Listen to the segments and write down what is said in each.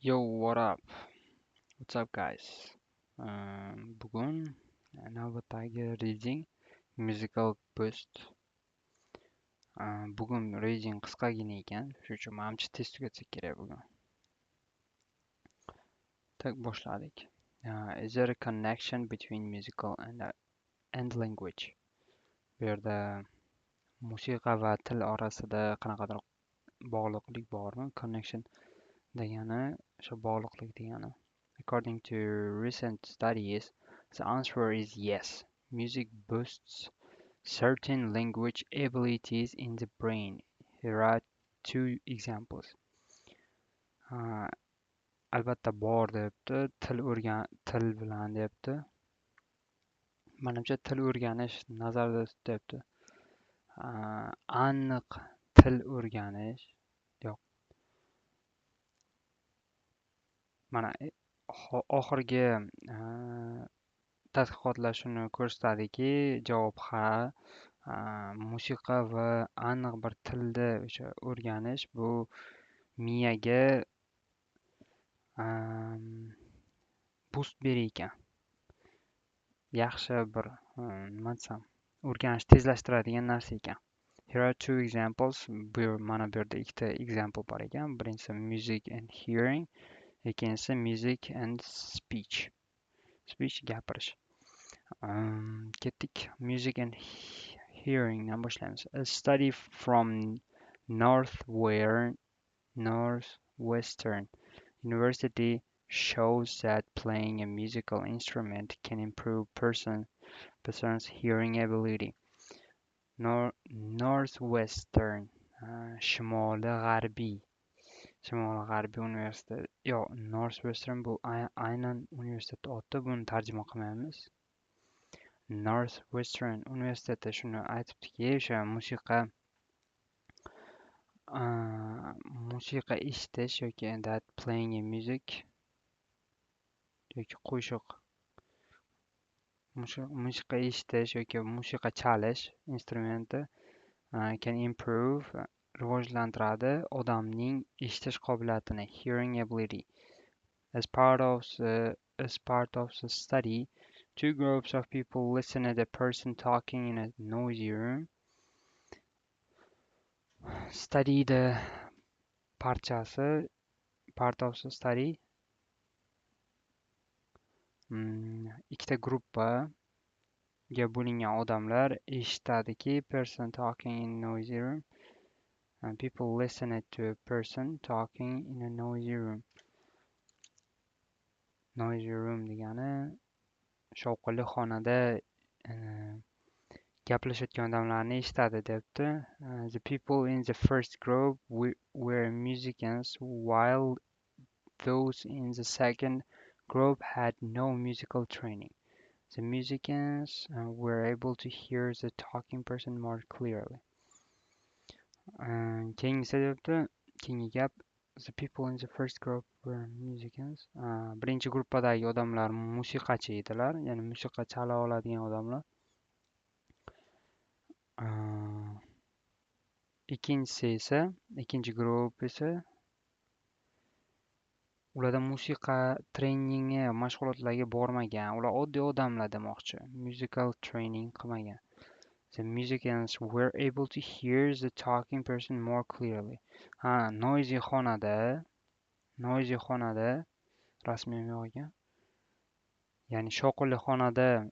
Yo, what up? What's up, guys? Bugun navbatdagi reading musical boost. Bugun reading qisqagina ekan, shuning uchun manimcha tez tugatsak kerak bugun. Так, boshladik. Is there a connection between musical and language? Bu yerda musiqa va til orasida qanaqadir bog'liqlik bormi? Connection degani o'sha bog'liqlik degani. According to recent studies, the answer is yes. Music boosts certain language abilities in the brain. Here are two examples. Albatta bor deyapti, til bilan deyapti. Manimcha til o'rganish nazarda tutyapti. Aniq til o'rganish yo'q. Mana oxirgi tadqiqotlar shuni ko'rsatadiki, javob ha, musiqa va aniq bir tilni o'sha o'rganish bu miyaga boost berar ekan. Yaxshi bir, nima desam, o'rganish tezlashtiradigan narsa ekan. Here are two examples. Mana bu yerda ikkita example bor ekan. Birinchisi music and hearing, ikkinchisi music and speech. Speech gapirish. Ketdik. Music and hearingdan boshlaymiz. A study from Northwestern University shows that playing a musical instrument can improve person's hearing ability. Northwestern, Shimoli G'arbiy. Shimoli G'arbiy universitet. Yo'q, Northwestern bu aynan universitet oti, buni tarjima qilmaymiz. Northwestern universiteti shuni aytibdiki, o'sha musiqa eshitish yoki that playing a music yoki qo'shiq, musiqa eshitish yoki musiqa chalish instrumenti can improve, rivojlantiradi odamning eshitish qobiliyatini, hearing ability. As part of the study, two groups of people listen at a person talking in a noisy room. Study the parchasi, part of the study. Ikkita gruppaga bo'lingan odamlar eshitadiki, person talking in noisy room. And people listen to a person talking in a noisy room. Noisy room degani shovqinli xonada gaplashayotgan odamlarni eshitadi debdi. The people in the first group were musicians, while those in the second group had no musical training. The musicians were able to hear the talking person more clearly. Keyingisi debdi, keyingi gap, the people in the first group were musicians. Birinchi gruppadagi odamlar musiqachi edilar, ya'ni musiqa chala oladigan odamlar. Ikkinchisi esa, ikkinchi guruh esa ularda musiqa treningi mashg'ulotlarga bormagan, ular oddiy odamlar demoqchi, musical training qilmagan. The musicians were able to hear the talking person more clearly. Ha, noisy xonada rasmi ham yo'q ekan. Ya'ni shovqinli xonada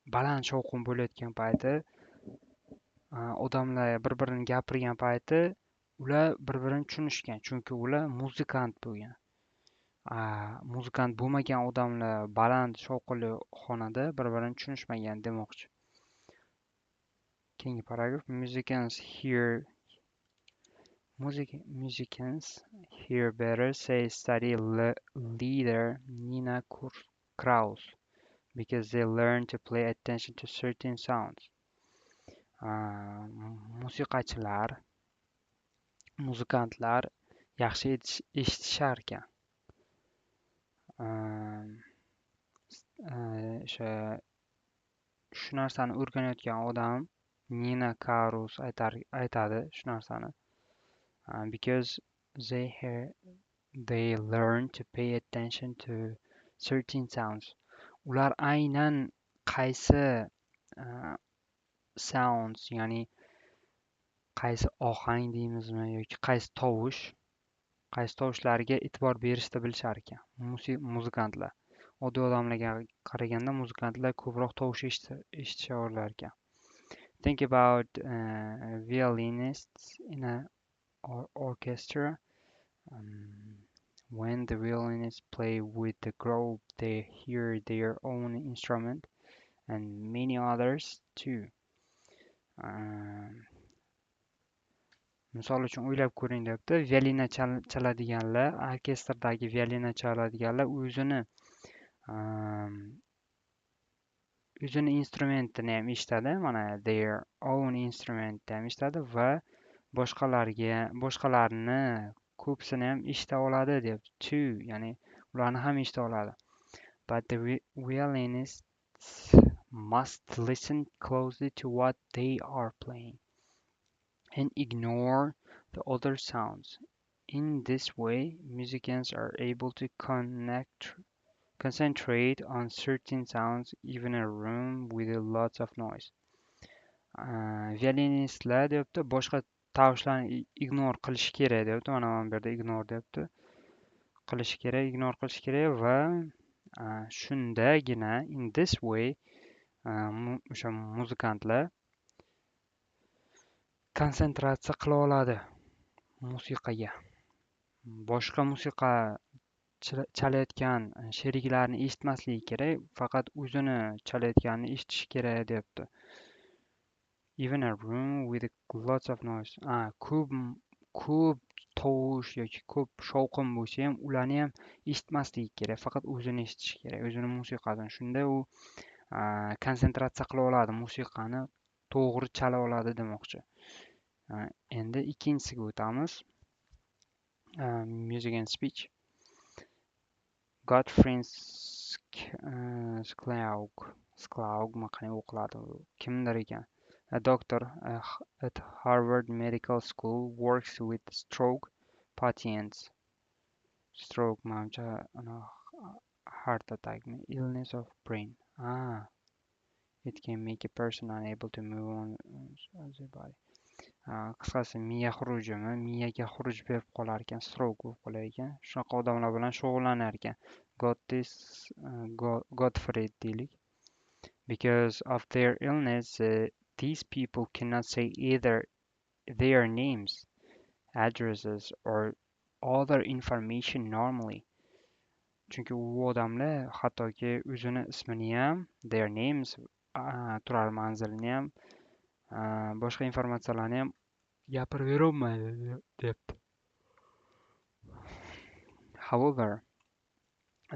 baland shovqin bo'layotgan payti, odamlar bir-birini gapirgan payti ular bir-birini tushunishgan, chunki ular muzikant bo'lgan. Muzikant bo'lmagan odamlar baland shovqinli xonada bir-birini tushunishmagan demoqchi. Keyingi paragraf, musicians hear better, say study leader Nina Kraus, because they learn to pay attention to certain sounds. Musiqachilar, muzikantlar yaxshi eshitishar ekan. O'sha shu narsani o'rganayotgan odam Nina Kraus aytadi shu narsani. Because they hear They learn to pay attention to certain sounds. Ular aynan qaysi sounds, ya'ni qaysi ohang deymizmi yoki qaysi tovush, qaysi tovushlarga e'tibor berishni bilishar ekan muzikantlar. Oddiy odamlarga qaraganda muzikantlar ko'proq tovush eshitisha olar ekan. Think about violinists in an orchestra. When the violinists play with the group, they hear their own instrument and many others too. Misol uchun o'ylab ko'ring deyapti. Violina chaladiganlar, orkestrdagi violina chaladiganlar o'zini instrumentini ham eshitadi, mana their own instrumentni ham eshitadi va boshqalarni ko'psini ham eshita oladi deyapti. Too, ya'ni ularni ham eshita oladi. But the violinists must listen closely to what they are playing and ignore the other sounds. In this way, musicians are able to concentrate on certain sounds even in a room with lots of noise. Violinistlar deyapti, boshqa tovushlarni ignore qilish kerak deyapti. Mana bu yerda ignore deyapti. Qilish kerak, ignore qilish kerak va shundagina in this way, o'sha muzikantlar konsentratsiya qila oladi musiqaga. Boshqa musiqa chalayotgan sheriklarni eshitmasligi kerak, faqat o'zini chalayotganini eshitishi kerak deyapti. Even a room with lots of noise. Ko'p tovush yoki ko'p shovqin bo'lsa ham ularni ham eshitmasligi kerak, faqat o'zini eshitishi kerak, o'zini musiqasini. Shunda u konsentratsiya qila oladi, musiqani to'g'ri chala oladi demoqchi. Endi ikkinchisiga o'tamiz. Music and speech. Gottfried Sklaug, Sklaug qanday o'qiladi? Kimdir ekan? A doctor at Harvard Medical School works with stroke patients. Stroke, manimcha, heart attack, illness of brain. It can make a person unable to move on as a body. Qisqasi miya xurujimi, miyaga xuruj berib qolar ekan, stroke bo'lib qolar ekan. Shunaqa odamlar bilan shug'ullanar ekan. Gottfried deylik. Because of their illness, these people cannot say either their names, addresses or other information normally. Chunki u odamlar hattoki o'zini ismini ham, their names, turar manzilini ham, boshqa informatsiyalarni ham gapirib berolmaydi deyapti. However,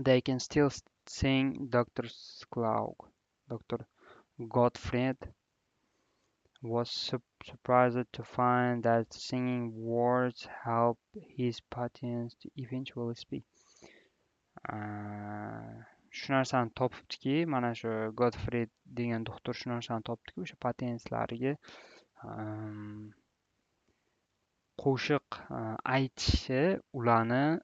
they can still sing. Dr. Sklaug, Dr. Gottfried was surprised to find that singing words help his patients to eventually speak. Shu narsani topibdiki, mana shu Gottfried degan doktor shu narsani topdiki, o'sha patsientlariga qo'shiq aytishi ularni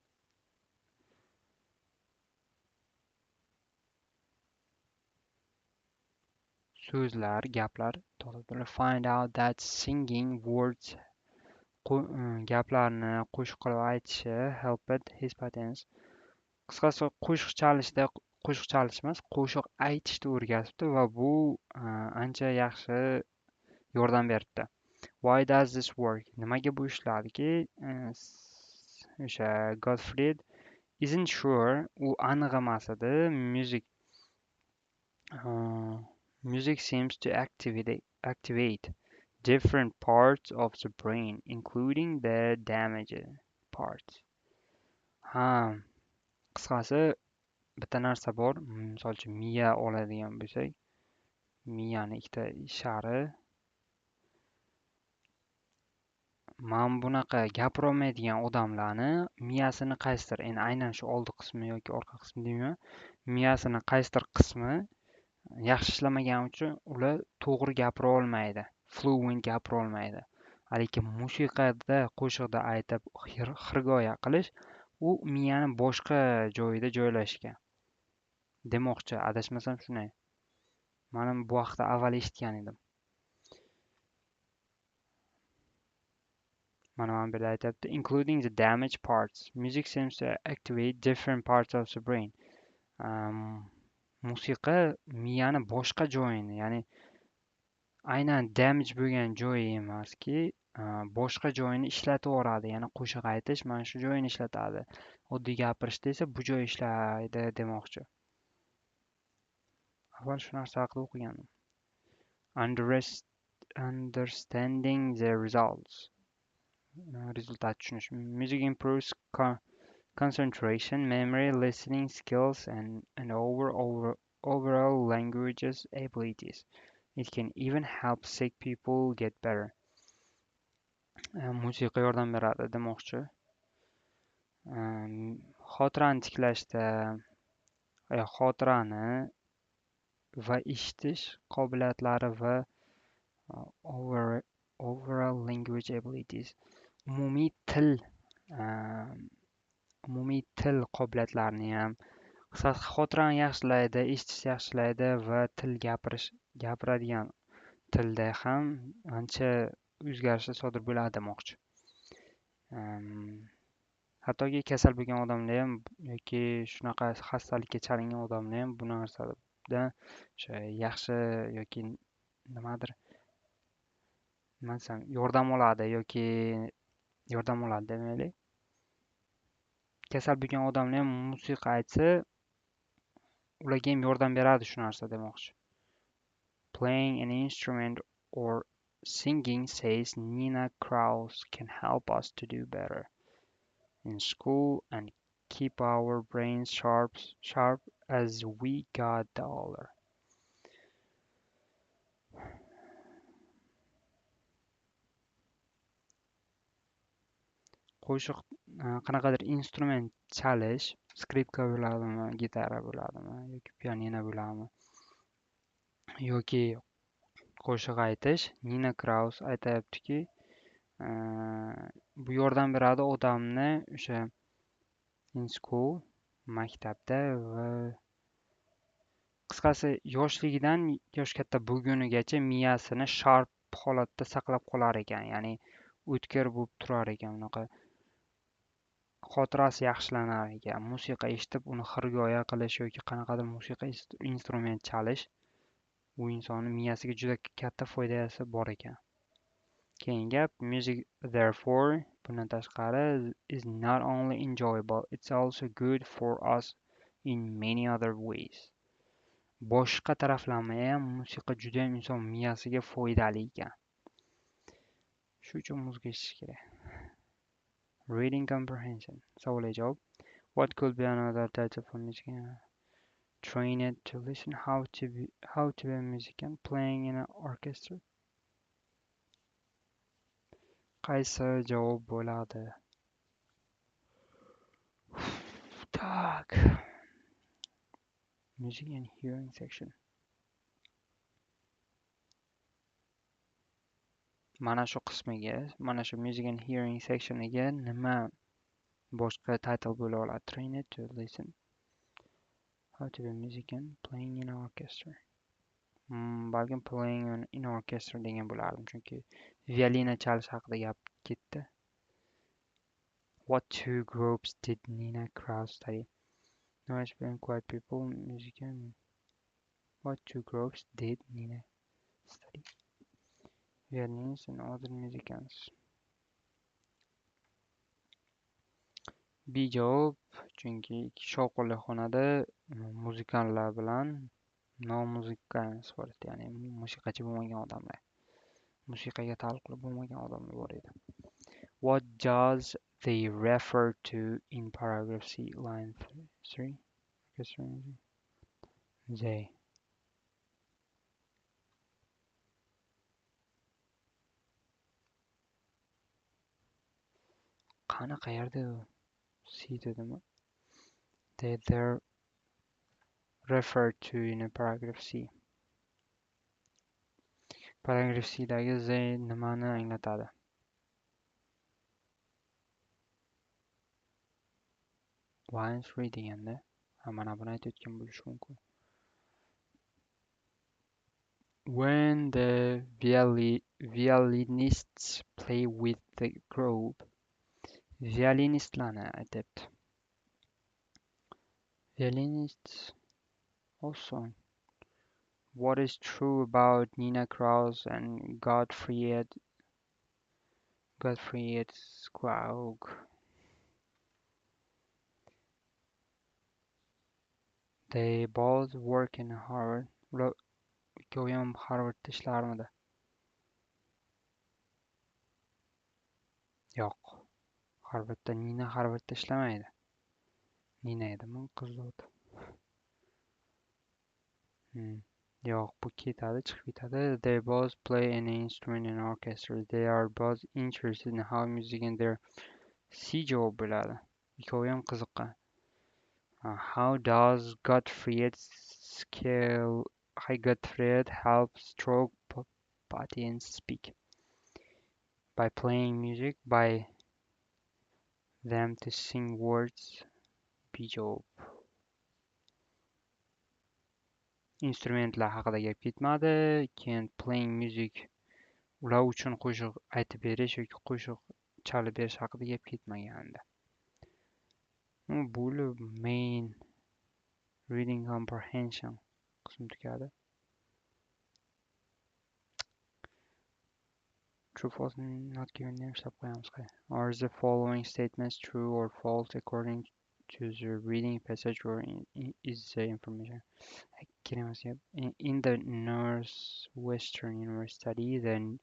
so'zlar, gaplar to'g'ri. Find out that singing words, gaplarni qo'shiq qilib aytishi helped his patients. Qisqasi qo'shiq chalishda, qo'shiq chalish emas, qo'shiq aytishni o'rgatibdi va bu ancha yaxshi yordam beribdi. Why does this work? Nimaga bu ishladiki? O'sha Gottfried isn't sure, u aniq emas edi. Music seems to activate different parts of the brain, including the damaged parts. Ha, qisqasi bitta narsa bor, misol uchun miya oladigan bo'lsak, miyani ikkita shari. Mana bunaqa gapirolmaydigan odamlarni miyasini qaysidir, endi aynan shu oldi qismi yoki orqa qismi deyman, miyasini qaysidir qismi yaxshi ishlamagani uchun ular to'g'ri gapira olmaydi, fluent gapira olmaydi. Lekin musiqada, qo'shiqda aytib xirgoya qilish U miyani boshqa joyida joylashgan. Demoqchi, adashmasam shunday. Mana bu haqda avval eshitgan edim. Mana bu yerda aytyapti, including the damaged parts. Music seems to activate different parts of the brain. Musiqa miyani boshqa joyini, ya'ni aynan damage bo'lgan joyi emaski, boshqa joyini ishlatib yuboradi. Ya'ni qo'shiq aytish mana shu joyini ishlatadi. Oddiy gapirishda esa bu joy ishlaydi demoqchi. Avval shu narsa haqida o'qigandim. Understanding the results. Rezultat tushunish. Music improves concentration, memory, listening skills and overall languages abilities. It can even help sick people get better. Musiqa yordam beradi demoqchi. Xotirani tiklashda, xotirani va eshitish qobiliyatlari va overall language abilities, umumiy til qobiliyatlarini ham, qisqasi xotirani yaxshilaydi, eshitishni yaxshilaydi va til gapiradigan tilda ham ancha o'zgarishlar sodir bo'ladi demoqchi. Hattoki kasal bo'lgan odamlar ham yoki shunaqa xastalikka chalingan odamlar ham bu narsadan o'sha yaxshi yoki nimadir, nima desam, yordam oladi yoki yordam oladi demaylik. Kasal bo'lgan odamlar ham musiqa aytsa, ularga ham yordam beradi shu narsa demoqchi. Playing an instrument or singing, says Nina Kraus, can help us to do better in school and keep our brains sharp as we got older. Qo'shiq, qanaqadir instrument chalish, skripka bo'ladimi, gitara bo'ladimi yoki pianino bo'ladimi yoki qo'shiq aytish, Nina Kraus aytayaptiki, bu yordam beradi odamni o'sha in school, maktabda va qisqasi yoshligidan yosh katta bo'lgunigacha miyasini sharp holatda saqlab qolar ekan, ya'ni o'tkir bo'lib turar ekan, unaqa xotirasi yaxshilanar ekan. Musiqa eshitib uni xirgoya qilish yoki qanaqadir musiqa instrument chalish u insonning miyasiga juda katta foydasi bor ekan. Keyin gap, music therefore, bundan tashqari, is not only enjoyable, it's also good for us in many other ways. Boshqa taraflama ham musiqa juda ham inson miyasiga foydali ekan. Shu uchun muzika eshitish kerak. Reading comprehension. Savolga javob. What could be another title for music? Train it to listen, how to be a musician, playing in an orchestra. Qaysi javob bo'ladi? Tak. Music and hearing section. Mana shu qismiga, mana shu music and hearing sectioniga nima boshqa title bo'la oladi? Train it to listen, how to be a musician, playing in an orchestra. Balkim playing in orchestra degan bo'lardim, chunki violina chalish haqida gap ketdi. What two groups did Nina Kraus study? Noise and quiet people, musician. What two groups did Nina study? Violinists and other musicians. B javob, chunki shovqinli xonada muzikantlar bilan nomuzikant, ya'ni musiqachi bo'lmagan odamlar, musiqaga taalluqli bo'lmagan odamlar bor edi. What does they refer to in paragraph C, line 3? They. Qani qayerda u? C dedimi? They there refer to in a paragraph C. Paragraph C dagi they nimani anglatadi? 1 3 deganda, mana buni aytayotgan bo'lishi mumkin. When the violinists play with the group, violinistlarni aytyapti. Violinists also. What is true about Nina Kraus and Gottfried Sklaug? They both work in Harvard. Ular ikkovi ham Harvardda ishlarmidi? Yo'q. Harvardda Nina Harvardda ishlamaydi. Nina edimi qiz zoti? Yo'q, bu ketadi, chiqib ketadi. They both play an instrument in orchestra. They are both interested in how music and their C javob bo'ladi. Ikkovi ham qiziqqan. How does Gottfried help stroke patients speak? By playing music, by them to sing words. B javob. Instrumentlar haqida gap ketmadi. Keyin playing music, ular uchun qo'shiq aytib berish yoki qo'shiq chalib berish haqida gap ketmagandi. Bu main reading comprehension qismi tugadi. True, false, not given name ishlab qo'yamiz. Are the following statements true or false according to the reading passage, or is the information? In the Northwestern University, the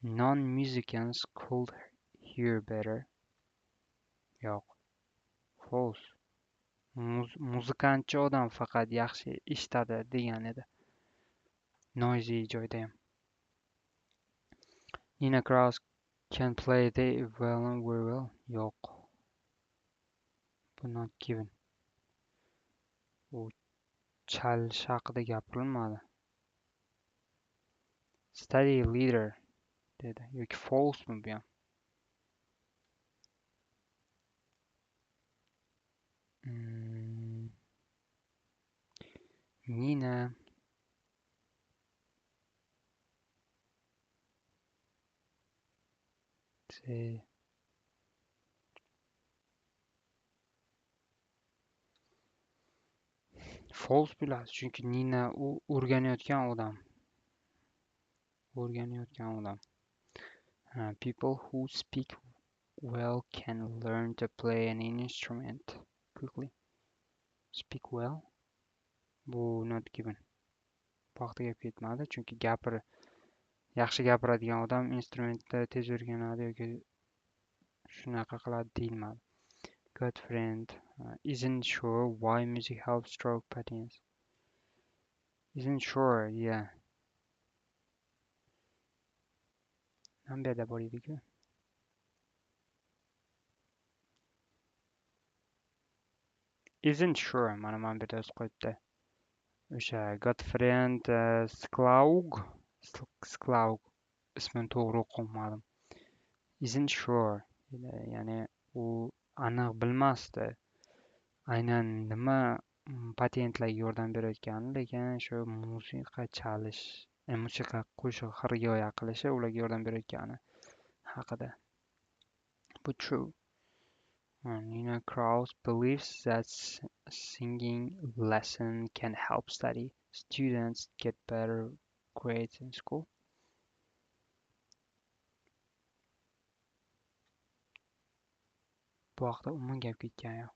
non-musicians could hear better. Yo'q. False. Muzikantchi odam faqat yaxshi eshitadi degan edi. Noisy joyda ham. Nina Kraus can play the violin very well. Yo'q. Bu not given. U chalish haqida gapirilmadi. Study leader dedi. Yoki false mi bu ham? Nina C. False bo'ladi, chunki Nina u o'rganayotgan odam. O'rganayotgan odam. People who speak well can learn to play an instrument quickly. Speak well. Bu not given. Bu haqda gap ketmadi, chunki yaxshi gapiradigan odam instrumentda tez o'rganadi yoki shunaqa qiladi deyilmadi. Gottfried isn't sure why music helps stroke patients. Isn't sure, yeah. Nima bu yerda bor edi-ku? Isn't sure, mana bu yerda yozib qo'yibdi. O'sha Gottfried Sklaug ismini to'g'ri o'qolmadim. Isn't sure, ya'ni u aniq bilmasdi aynan nima patsientlarga yordam berayotganini, lekin shu musiqa chalish, musiqa qo'shiq xirgoya qilishi ularga yordam berayotgani haqida. Bu true. Nina Kraus believes that singing lesson can help study students get better grades in school. Bu haqda umuman gap ketgan yo'q.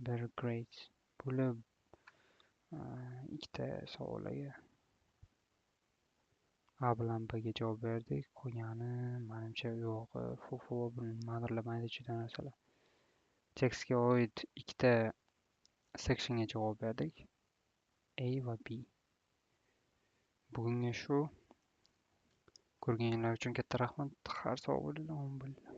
Better grades. Bular ikkita savollarga A bilan B ga javob berdik. Qolgani menimcha yo'q. Fufu buni nimadirlamaydi juda narsalar. Tekstga oid ikkita sectionga javob berdik. A va B. Bugunga shu. Ko'rganlar uchun katta rahmat. Har sog' bo'linglar, omon bo'linglar.